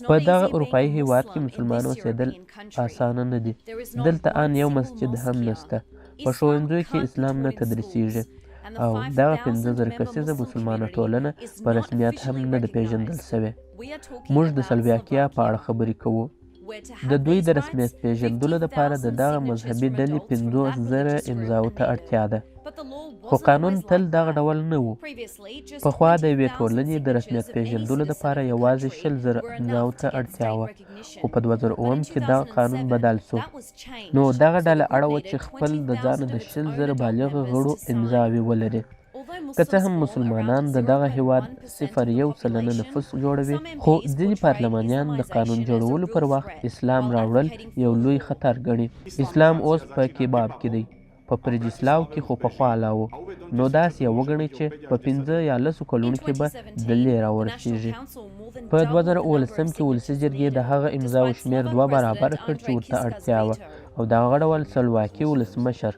په دغه اروپايي هیواد کې مسلمان اوسېدل اسانه نه دي. دلته ان یو مسجد هم نشته. په ښوونځیو کې اسلام نه تدریسیږي او دغه 5000 کسیزه مسلمانه ټولنه په رسمیت هم نه ده پیژندل شوې. موږ د سلوواکیا په اړه خبرې کوو. د دوی د رسمیت پیژندلو لپاره د دغه مذهبي ډلې 50,000 امضاو ته اړتیا ده. خو قانون تل دغه ډول نه و. پخوا د یوې ټولنې د رسمیت پیژندلو لپاره یوازې 20,000 امضاو ته اړتیا وه، خو په 2007 کې دغه قانون بدل شو. نو دغه ډله اړه وه چې خپل د ځانه د 20,000 بالغه غړو امضاوې ولري. که څه هم مسلمانان د دغه هیواد 0.1% نفوس جوړوي، خو ځینې پارلمانیان د قانون جوړولو پر وخت اسلام راوړل یو لوی خطر ګڼي. اسلام اوس په کباب کې دی. په پرجیسلاو کې خو پخوا لا و، نو داسې یې وګڼئ چې په پنځه یا لسو کلونو کې به دلې راورسېږي. په 2017 کې ولسي جرګې د هغه امضاوو شمېر دوه برابره کړ چې ورته اړتیا وه او دغه ډول سلواکي ولسمشر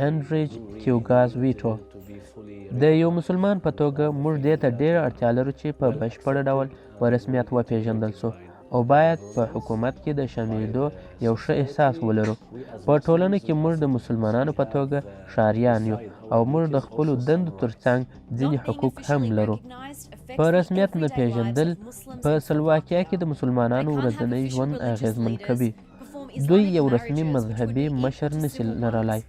انډریج کیوګاز ویټو د یو مسلمان په توګه موږ دې ته ډېره اړتیا لرو چې په بشپړ ډول په رسمیت وپېژندل شو او باید په حکومت کې د شاملېدو یو ښه احساس ولرو. په ټولنه کې موږ د مسلمانانو په توګه ښاریان یو او موږ د خپلو دندو ترڅنګ ځینې حقوق هم لرو. په رسمیت نه پېژندل په سلواکیا کې د مسلمانانو ورځنی ژوند اغېزمن کوي. دوی یو رسمي مذهبي مشر نشي لرلای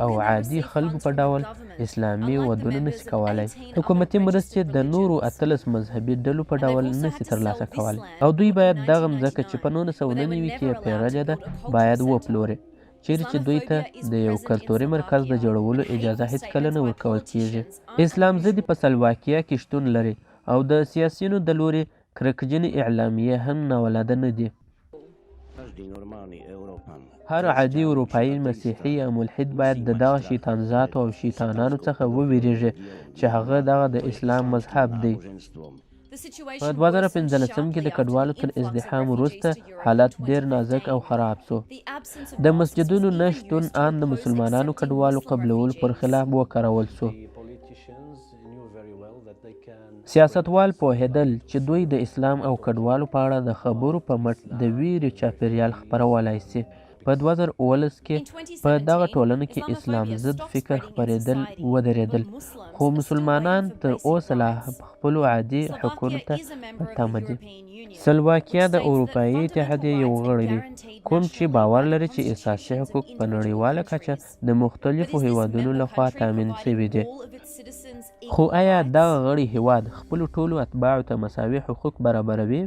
او عادي خلکو په ډول اسلامي ودونه نشي کولای. حکومتي مرستې د نورو 18 مذهبي ډلو په ډول نشي ترلاسه کولای او دوی باید دغه مځکه چې په 1999 کې یې پېرلې ده باید وپلوري، چیرې چې دوی ته د یو کلتوري مرکز د جوړولو اجازه هیڅکله نه ورکول کیږي. اسلام ضدي په سلواکیا کې شتون لري او د سیاسیونو د لوري کرکجنې اعلامیې هم ناولاده نه دي. هر عادي اروپايي مسیحي یا ملحد باید د دغه شیطان ذاتو او شیطانانو څخه وویریږي چې هغه دغه د اسلام مذهب دی. په 2015 کې د کډوالو تر ازدحام وروسته حالت ډیر نازک او خراب شو. د مسجدونو نه شتون ان د مسلمانانو کډوالو قبلولو پر خلاف وکارول شو. سیاستوال پوهېدل چې دوی د اسلام او کډوالو په اړه د خبرو په مټ د ویرې چاپېریال خپرولای شي. په 2017 کې په دغه ټولنه کې اسلام ضد فکر خپرېدل ودرېدل، خو مسلمانان تر اوسه لا هم خپلو عادي حقونو ته په تمه دي. سلواکیا د اروپايي اتحادیې یو غړی دی، کوم چې باور لري چې اساسي حقوق په نړیواله کچه د مختلفو هیوادونو له خوا تامین شوي دي. خو ایا دغه غړی هیواد خپلو ټولو اتباعو ته مساوي حقوق برابروي؟